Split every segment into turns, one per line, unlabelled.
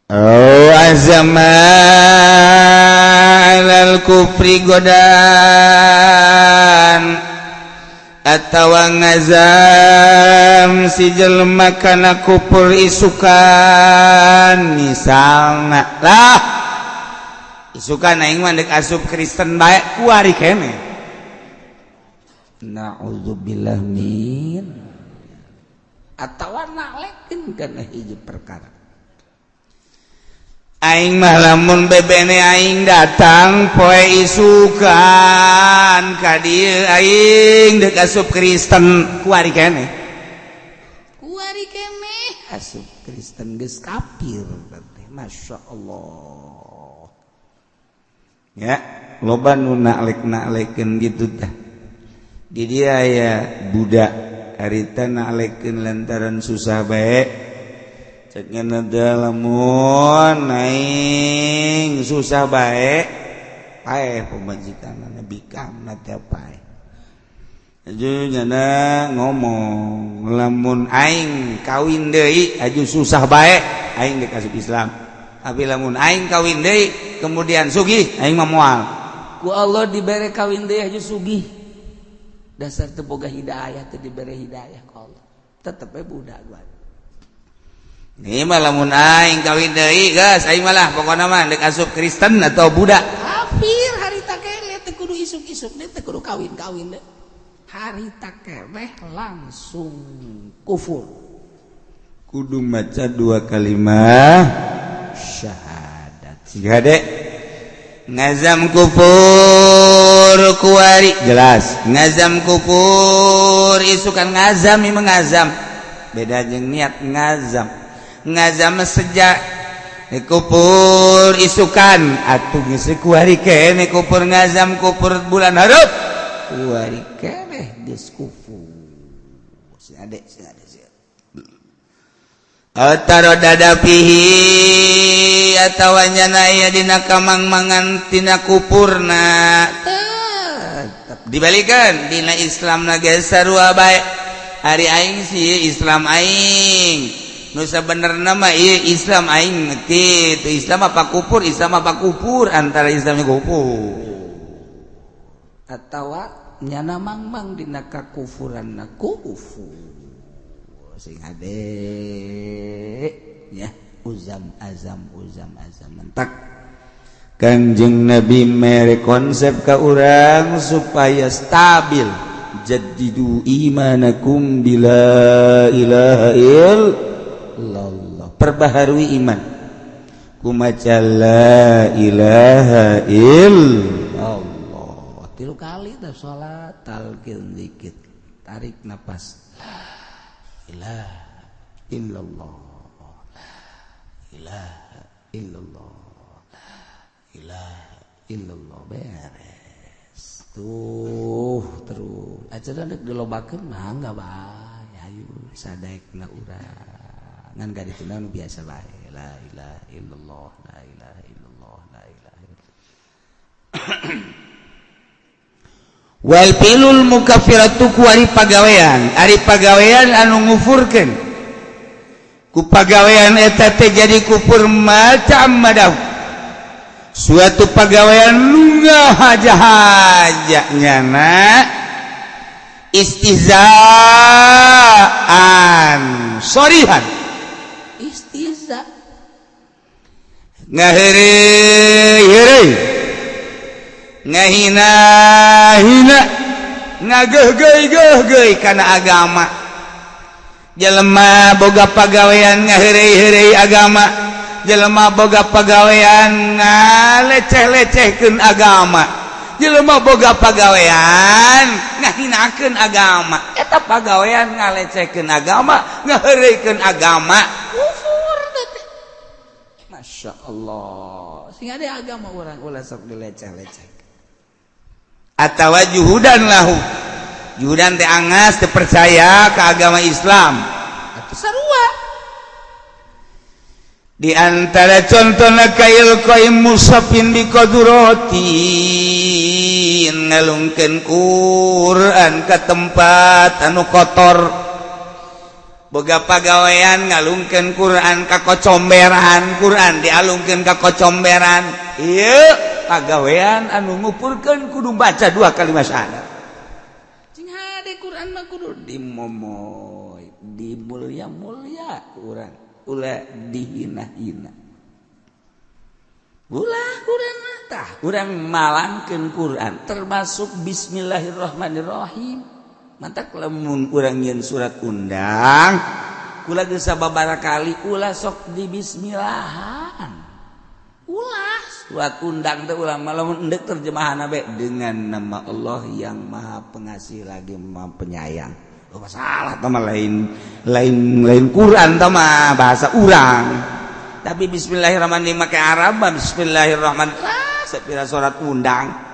Aw azama alal kufri godan, atawa ngazam si jelema kana kufur isukan. Misalna lah, isukan aing mah dek asup Kristen bae kuari kene. Na'udzubillah min, atawa nalekeun kana hiji perkara. Aing mah lamun bebene aing datang poe isukan ka dieu, aing dek asup Kristen kuari kene, kuari kene asup Kristen, geus kafir teh. Masya Allah ya, loba nu naklek naklekeun gitu tah. Di dia ya budak harita naklekeun lantaran susah bae. Cek lamun aing susah bae, paeh pamajikan bikang teh, paeh. Aju nyana ngomong, lamun aing kawin deui aju susah bae, aing dek asup Islam, tapi lamun aing kawin deui kemudian sugih, aing mah moal. Ku Allah dibere kawin deui aju sugih. Dasar teu boga hidayah, teu dibere hidayah ku Allah, tetep we budak gua. Ini mah lamun aing kawin deui, geus aing malah pokona mah dek asup Kristen atau budak. Kafir harita keneh, teu kudu isuk-isuk, teu kudu kawin-kawin deh. Harita keneh langsung kufur. Kudu maca dua kalimat syahadat. Siga dek ngazam kufur kuari jelas, ngazam kufur isukan, ngazam ieu ngazam beda jeung niat. Ngazam, ngazam sejak kupur isukan atuh geus kuari keneh kupur, ngazam kupur bulan hareup kuari keneh geus kufur. Si adek, si adek, si tarodada fihi, atawa nyana aya dina kamang-mangan tina kupurna, tetep dibalikan dina Islam na ge sarua bae. Ari aing sih Islam aing nu sabenerna mah ieu Islam aing kitu, Islam apa kupur, Islam apa kupur, antara Islamnya kupur atawa nyana mangmang dina kakufuran na kufur. Sing ade ya, uzam azam, uzam azam. Mentak Kanjeng Nabi mere konsep ka urang supaya stabil, jaddidu imanakum bila ilaha illallah. Perbaharui iman ku maca la ilaha illallah tilu kali dah. Salat talqin dikit, tarik nafas, la ilaha illallah, la ilaha illallah, la ilaha illallah, beres tuh. Terus acara dek dilobakeun mah bae, ayo sadaekna urang ngan gak ditunda nu biasa bae, la ilaha illallah, la ilaha illallah, la ilaha illallah. Wal fi'lul mukaffiratu, ku ari pagawean, ari pagawean anu ngufurkeun, ku pagawean eta teh jadi kufur, macam madahu suatu pagawean nu ngahaja-haja nyana istihzaan sorihan, istihza ngaheureuy-heureuy, ngahina-hina, ngageuhgeuy-geuhgeuy kana agama. Jelema boga pagawean ngaheureuy-heureuy agama, jelema boga pagawean ngaleceh-lecehkeun agama, jelema boga pagawean ngahinakeun agama, eta pagawean ngalecehkeun agama, ngaheureuikeun agama, kufur teh. Masya Allah, sing ada agama orang ulah sok dileceh-leceh. Atawa juhudan lahu, juhudan teh angas teu percaya ke agama Islam atau sarua. Di antara contohna ka ilqai mushafin bi qaduratin, ngalungkeun Quran ke tempat anu kotor. Boga pagawean ngalungkeun Quran ka kocomberan, Quran dialungkeun ka kocomberan. Ieu pagawean anu ngupurkeun kudu baca dua kalimat syahadat. Cing hade, Quran mah kudu dimomoy, dimulia-mulia ku urang, ulah dihina-hina. Ulah Quran mah, tah urang malangkeun Quran, termasuk bismillahirrahmanirrahim. Mantak lamun urang nyieun surat undang, kula geus sababaraha kali, ulah sok di bismillahan. Ulah surat undang teh ulah, lamun endek terjemahan bae dengan nama Allah yang Maha Pengasih lagi Maha Penyayang. Oh, masalah tah mah lain lain lain Quran tah mah, bahasa urang. Tapi bismillahirrahmanirrahim make Arab, bismillahirrahmanirrahim sapira surat undang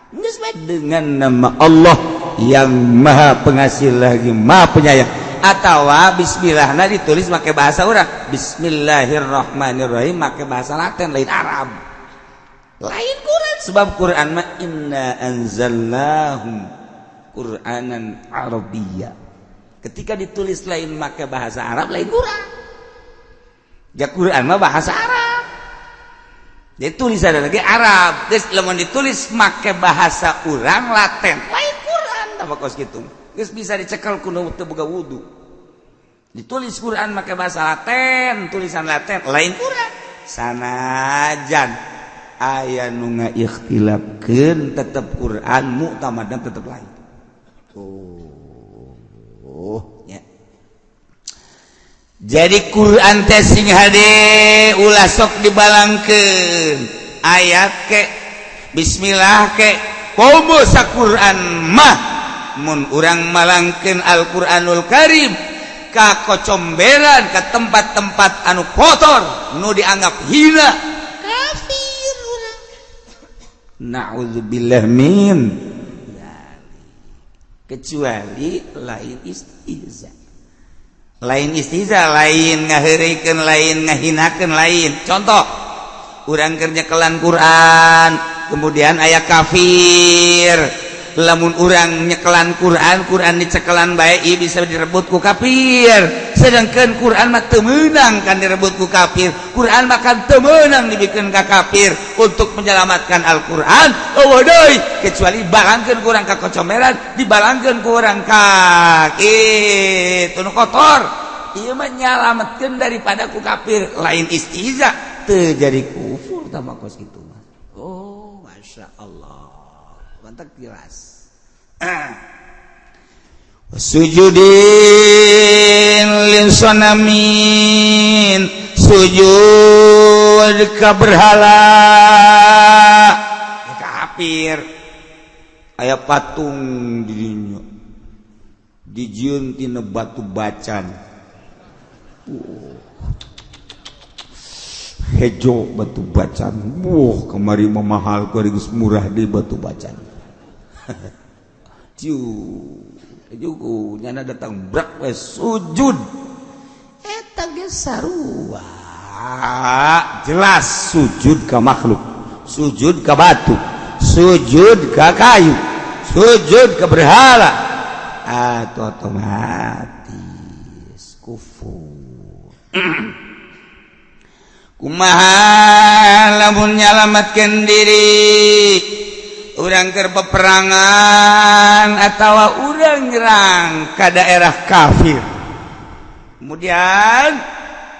geus bae dengan nama Allah yang Maha Pengasih lagi Maha Penyayang, atau bismillah nah ditulis pakai bahasa urang bismillahirrahmanirrahim pakai bahasa Latin, lain Arab, lain Quran. Sebab Quran mah inna anzalnahu Quranan Arabiyya. Ketika ditulis lain pakai bahasa Arab, lain Quran. Ya, Quran mah bahasa Arab, ditulis ada lagi Arab. Terus lamun ditulis make bahasa urang Latin, lain Quran. Apa kos gitu geus bisa dicekel ku nu teu boga wudu. Ditulis Quran make bahasa Latin, tulisan Latin, lain Quran. Sanajan aya nu ngaikhtilafkeun, tetep Quran muktamadna tetep lain. Oh ya, jadi Quran teh sing hade, ulah sok dibalangkeun ayat ke, bismillah ke. Komo Quran mah, mun urang malangkeun Al-Qur'anul Karim ka kocomberan, ke tempat-tempat anu kotor nu dianggap hina, kafir urang, naudzubillah min. Kecuali lain istihza, lain istihza, lain ngaheurikeun, lain ngahinakeun, lain. Contoh, urang keur nyekelan Quran, kemudian aya kafir. Lamun urang nyekelan Quran, Quran dicekelan bae, bisa direbut ku kafir. Sedangkan Quran mah teu meunang kan direbut ku kafir. Quran mah kan teu meunang dibikeun ka kafir. Untuk menyelamatkan Al-Quran, oh deui, kecuali balangkeun ku urang ka kocomeran, dibalangkeun ku urang ka kitu nu kotor. Ieu mah nyalametkeun daripada ku kafir, lain istihza, teu jadi kufur tah kos kitu mah. Oh, masya Allah, mantap, jelas. Sujudin lisanamin, sujud ka berhala, ya kafir. Aya patung di dinya, dijieun tina batu bacan. Hejo batu bacan. Wah, kamari mah mahal, geus murah di batu bacan. Ciu juku nyana datang, brak we sujud. Eta ge sarua jelas sujud ka makhluk, sujud ka batu, sujud ka kayu, sujud ka berhala, atau otomatis kufur. Kumaha lamun nyalamatkeun diri, urang keur peperangan atau urang nyerang ke daerah kafir, kemudian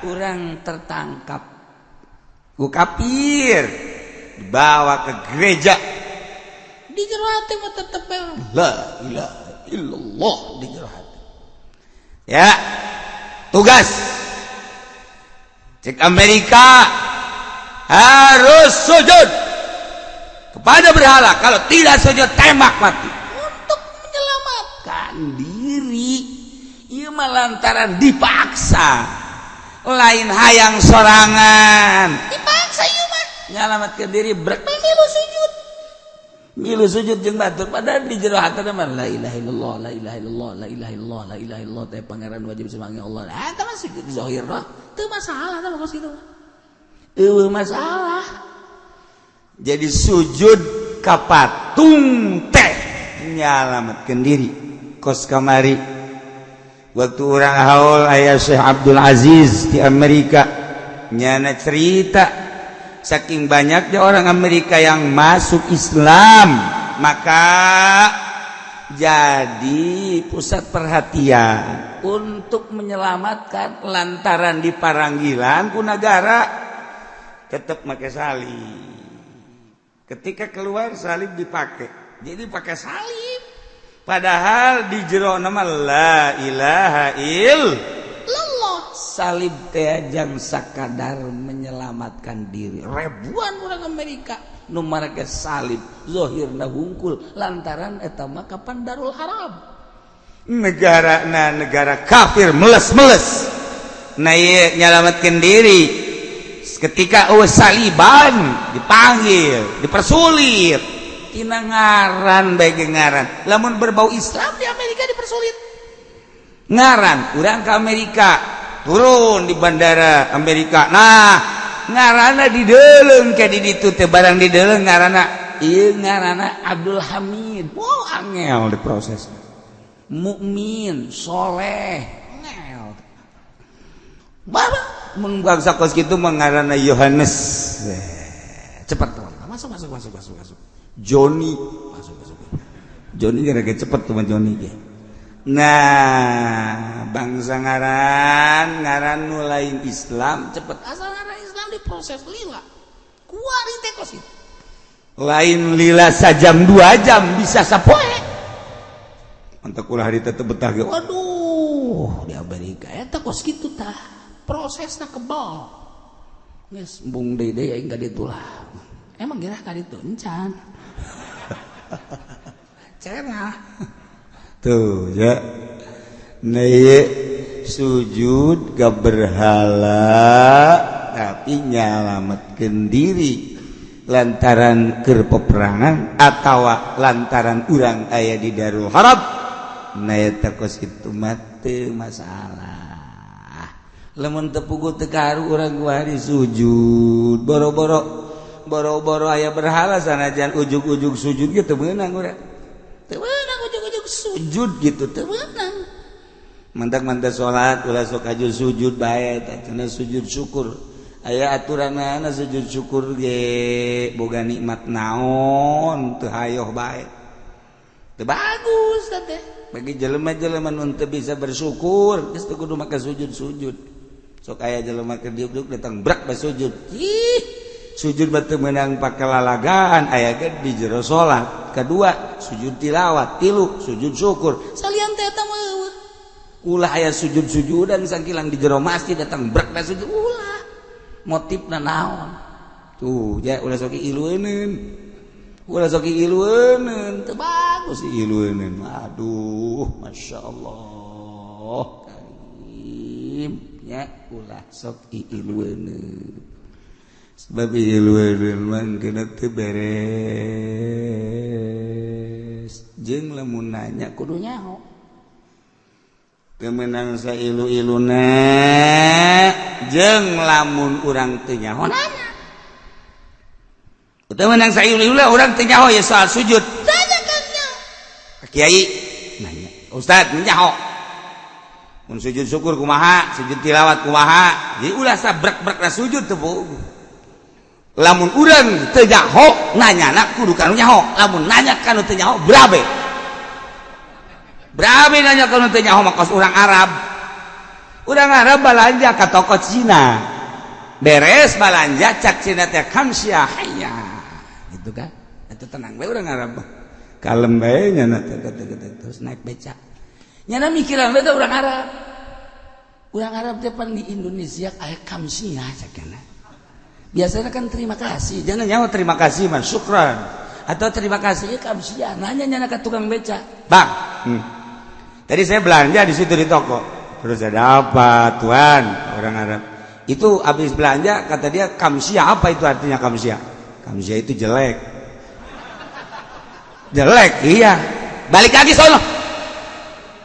urang tertangkap ku kafir, dibawa ke gereja, di jero hati mah tetep la ilaha illallah di jero hati. Ya, tugas cek Amerika harus sujud kepada berhala, kalau tidak sujud tembak mati. Untuk menyelamatkan diri, ieu mah lantaran dipaksa, lain hayang sorangan. Dipaksa ieu mah nyelamatkan diri, brek milu sujud, milu sujud jeung batur, padahal di jero hati mah la ilaha illallah, la ilaha illallah, la ilaha illallah, la ilaha illallah teh pangeran wajib semangat Allah. Ah, tah mah sujud zahir mah teu masalah, tah mah kos kitu eueuh masalah. Jadi sujud ka patung teh nyalametkeun diri. Kos kamari Waktu urang haul aya Syekh Abdul Aziz di Amerika, nyana cerita saking banyaknya orang Amerika yang masuk Islam, maka jadi pusat perhatian untuk menyelamatkan lantaran di paranggilan ku negara tetap pakai salib. Ketika keluar, salib dipakai, jadi pakai salib, padahal di jero nama la ilaha illallah. Salib teh jang sakadar menyelamatkan diri. Ribuan orang Amerika nu marake salib zohirna hungkul, lantaran eta mah kapan Darul Harb, negara na negara kafir meles-meles. Nah, ieu nyelamatkan diri ketika oh saliban dipanggil, dipersulit tina ngaran bae. Ngaran lamun berbau Islam di Amerika dipersulit. Ngaran urang ke Amerika, turun di bandara Amerika, nah, ngaranna dideleng ke di ditu teh, barang dideleng ngaranna ieu, ngaranna Abdul Hamid. Wow, angel diproses. Mukmin soleh angel. Bapak mun bangsa kos kitu mah ngaranna Yohanes, cepat tuh, masuk, masuk, masuk, masuk, masuk. Johnny, masuk, masuk. Johnny gara-gara cepet tuh Johnny ge. Nah, bangsa ngaran ngaran nu lain Islam cepet, asal ngaran Islam diproses lila. Kuari teh kos itu lain lila sajam 2 jam, bisa sapoe. Untuk ulah hari tetep betah ge. Waduh, di Amerika eta kos kitu tah, prosesna kebal. Geus embung deui deui aing ka ditu lah. Emang gerah ka ditu encan cerah tuh ya. Nah, sujud ke berhala tapi nyalametkeun diri lantaran keur peperangan atau lantaran urang aya di Darul Harb. Nah, eta kos itu mah teu masalah. Lamun teu puguh teu kaharu urang kuari sujud, boro-boro boro-boro aya berhala, sanajan ujug-ujug sujud gitu meunang urang. Teu meunang ujug-ujug sujud gitu, teu meunang. Mantak-mantak salat ulah sok aju sujud bae. Eta cenah sujud syukur, aya aturanana sujud syukur ge boga nikmat naon, teu hayoh bae, teu bagus teh. Bagi jelema-jelema nu teu bisa bersyukur geus teu kudu make sujud-sujud. Sok aya jelema keur diuk datang brak basujud. Ih, sujud batu menang pake lalagaan, aya ge di jero salat. Kedua sujud tilawat, tilu sujud syukur. Salian teh eta mah ulah aya sujud-sujudan. Sangkilang di jero masjid datang brak sujud, ulah. Motifna naon tuh ya? Ulah sok ilueuneun, ulah sok ilueuneun, teu bagus ilueuneun. Aduh, masya Allah karim ya, ulah sok ilueuneun, sebab ilueuneun mah kena teu beres. Jeung lamun nanya kudu nyaho, teu meunang sailu-iluna. Jeung lamun urang teu nyaho nanya, teu meunang sailu-iluna. Urang teu nyaho ya soal sujud, tanya kan kiai, nanya ustad nyaho. Mun sujud syukur kumaha, sujud tilawat kumaha? Jadi ulah sabrek-brek sujud teu. Lamun urang teu nyaho, nanyana kudu kanu nyaho. Lamun nanya kanu teu nyaho, berabe berabe nanya kanu teu nyaho mah. Kos urang Arab, urang Arab balanja ka toko Cina, beres balanja cak Cina teh kamsia hayya gitu kan. Itu tenang bae urang Arab, kalem bae nyana teh. Terus naik becak, nyana mikiran bae urang Arab. Urang Arab teh pan di Indonesia aya kamsia cak. Biasanya kan terima kasih, jangan nyawa terima kasih mah syukran atau terima kasih ya kamsia. Nanya nyana ke tukang beca, "Bang, tadi saya belanja di situ di toko." "Terus ada apa, tuan?" Orang Arab itu habis belanja kata dia kamsia. "Apa itu artinya kamsia?" "Kamsia itu jelek." "Jelek?" "Iya." "Balik lagi sono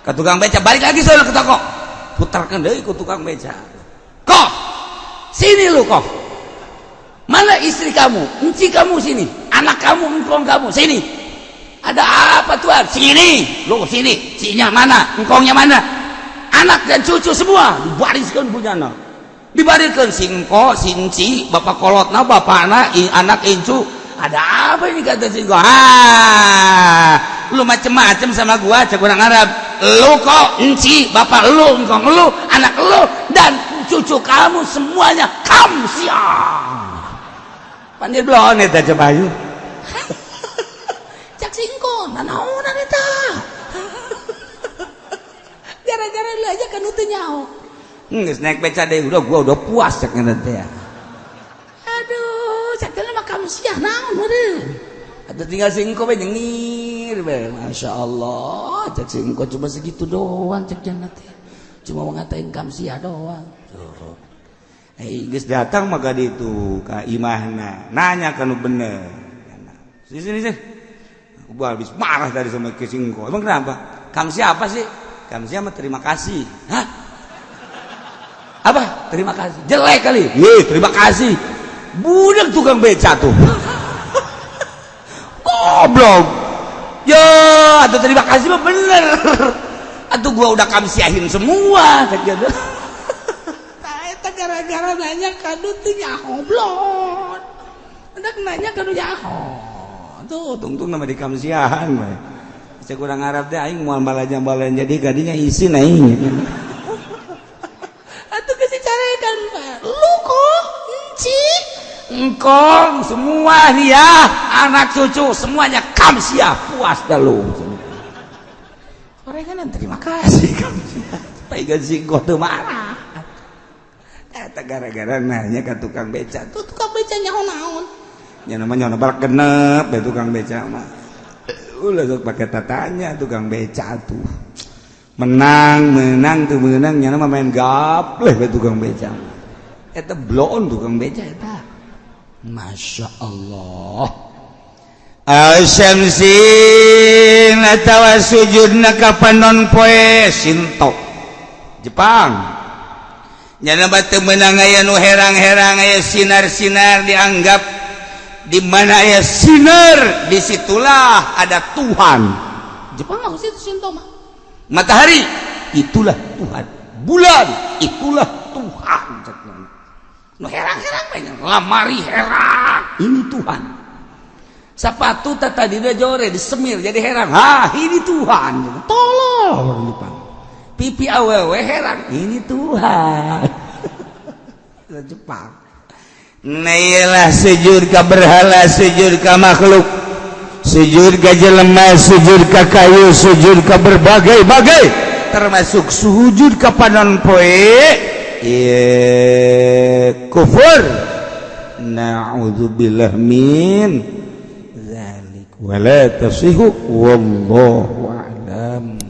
ke tukang beca, balik lagi sono ke toko." Putarkan deui ke tukang beca. "Kok sini lu, kok mana istri kamu, enci kamu sini, anak kamu, engkong kamu sini." "Ada apa, tuan?" "Sini lu, sini. Sinya mana? Engkongnya mana? Anak Anak dan cucu semua dibariskan punyana, dibariskan singko, sinci, bapak kolotna, bapakna, anak incu. "Ada apa ini?" kata singko. "Ah, lu macem-macem sama gua," cek orang Arab. "Lu kok enci, bapak lu, engkong lu, anak lu, dan cucu kamu semuanya kamsiah." Pandir belon eta coba ayu. Cak singko, nanaonan eta? "Gara-gara lu aja kan teu nyaho." Geus naik beca deui, udah, gua udah puas, cek teh ya. Aduh, cek teh mah kamsiah naon meureun. Atau tinggal singko be nyengir be. "Masya Allah," cek singko, "cuma segitu doang," cek jannah teh. Cuma mau ngatain kamsiah doang. Tuh. Eh, geus datang maka itu ka imahna, nanya kan bener. Sini sini sini. Gua habis marah tadi sama ke singko. "Emang kenapa? Kamsiah apa sih?" "Kamsiah mah terima kasih." "Hah? Apa? Terima kasih. Jelek kali." "Ye, terima kasih." Budak tukang beca tuh. Goblok. Ya, atau terima kasih mah bener. Atau gua udah kamsiahin semua gitu. Eta gara-gara nanya kadu teu nyaho blon. Hendak nanya kadu nyaho. Tuh, tungtung nama di kamsiahan we. Cek urang Arab teh aing moal balanja-balanja jadi gadinya isin aing. Atuh geus dicarekan, Pak. Lu kok enci, engkong semua nih ya, anak cucu semuanya kamsiah, puas dah lu. Orang kan terima kasih kamsiah. Supaya singko teu marah. Eta gara-gara nanya ke tukang beca. Tuh tukang beca nyaho naon? Ya namanya nyaho genep ya tukang beca mah. Ulah sok pakai tatanya tukang beca tuh. Menang, menang tuh menang nya mah main gapleh we tukang beca. Eta bloon tukang beca eta. Masya Allah. Asyamsin atawa sujudna ka panon poe Sinto. Jepang. Nyana batu menang aya nu herang-herang, aya sinar-sinar, dianggap di mana aya sinar disitulah ada Tuhan. Jepang mah situ Sinto mah. Matahari itulah Tuhan, bulan itulah Tuhan. Nu herang-herang banyak, lamari herang, ini Tuhan. Sepatu tadi dia jore disemir jadi herang, ha ini Tuhan. Tolol orang Jepang. Pipi awewe herang, ini Tuhan. Jepang. Nah, sujud ka berhala, sujud ka makhluk, sujud ka jelema, sujud ka kayu, sujud ka berbagai-bagai, termasuk sujud ka panon poe. Ieu kufur, na'udzubillah min zalik, wala tasihu, wallahu a'lam.